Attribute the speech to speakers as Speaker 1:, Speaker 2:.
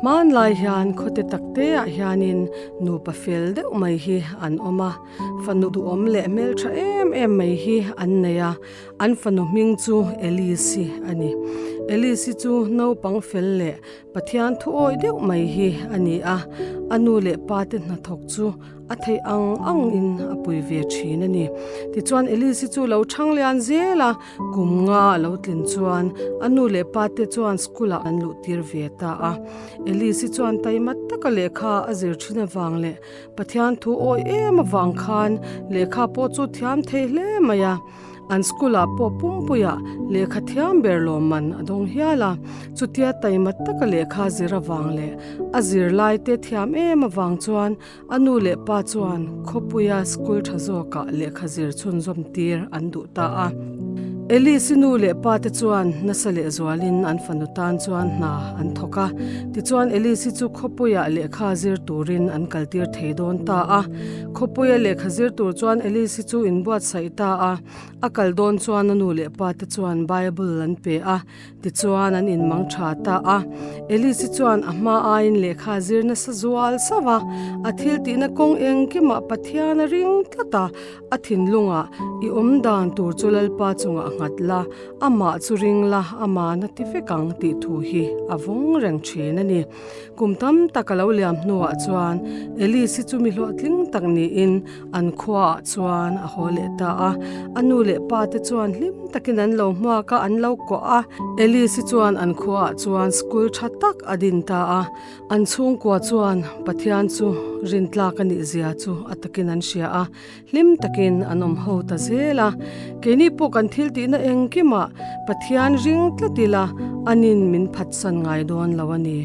Speaker 1: Hmanlai hian khawte takteah hianin nupa fel deuh mai hi an awm a, fanu duhawm leh hmeltha em em mai hi an nei a, an fanu hming chu Elise a ni. Elise chu naupang fel leh Pathian thuawi deuh mai hi a ni a, a nu leh pa te hnathawk chu a theih ang ang in a pui ve thin a ni. Tichuan Elise chu lo chhang lian zel a, kum nga a lo tlin chuan a nu leh pa te chuan school ah an luh tir ve ta a. Elise chuan taima taka lehkha a zir thin avang leh Pathian thu awi em avang khan lehkha pawh chu thiam thei hle mai a. An school ah pawh pumpuiah lehkha thiam ber lawmman a dawng hial a, chutia taima taka lehkha zir avang leh a zirlai te thiam em avang chuan a nu leh pa chuan khawpuia school tha zawkah lehkha zir chhunzawm tir an duh ta a. Elise-i nu leh pa te chuan nasa lehzualin an fanu tan chuan hna an thawk a, tichuan Elise-i chu khawpuiah lehkha zir turin an kaltir thei dawn ta a. Khawpuia lehkha zir tur chuan Elise chu inbuatsaih ta a, a kal dawn chuan a nu leh pa te chuan Bible an pe a, tichuan an inmang tha ta a. Elise chuan a hma aiin lehkha zir nasa zual sauh a, a thil tihna kawng engkimah Pathian a ring tlat a, a thinlungah i awm dan tur chu Lalpa chungah nghat la, amah chu ring la, amahna ti vek ang tih thu hi a vawng reng thin a ni. Kum tam tak a lo liam hnuah chuan Elise chu mi hlawhtling tak niin an khuaah chuan a haw leh ta a. A nu leh pa te chuan hlim takin an lo hmuak a, an lo kawh a. Elise chuan an khuaah chuan school tha tak a din ta a. An chhungkua chuan Pathian chu rintlak a nih zia chu a takin an hria a, hlim takin an awm ho ta zel a. Keini pawh kan thil tihna engkimah Pathian ring tlat ila anin min phatsan ngai dawn lo a ni.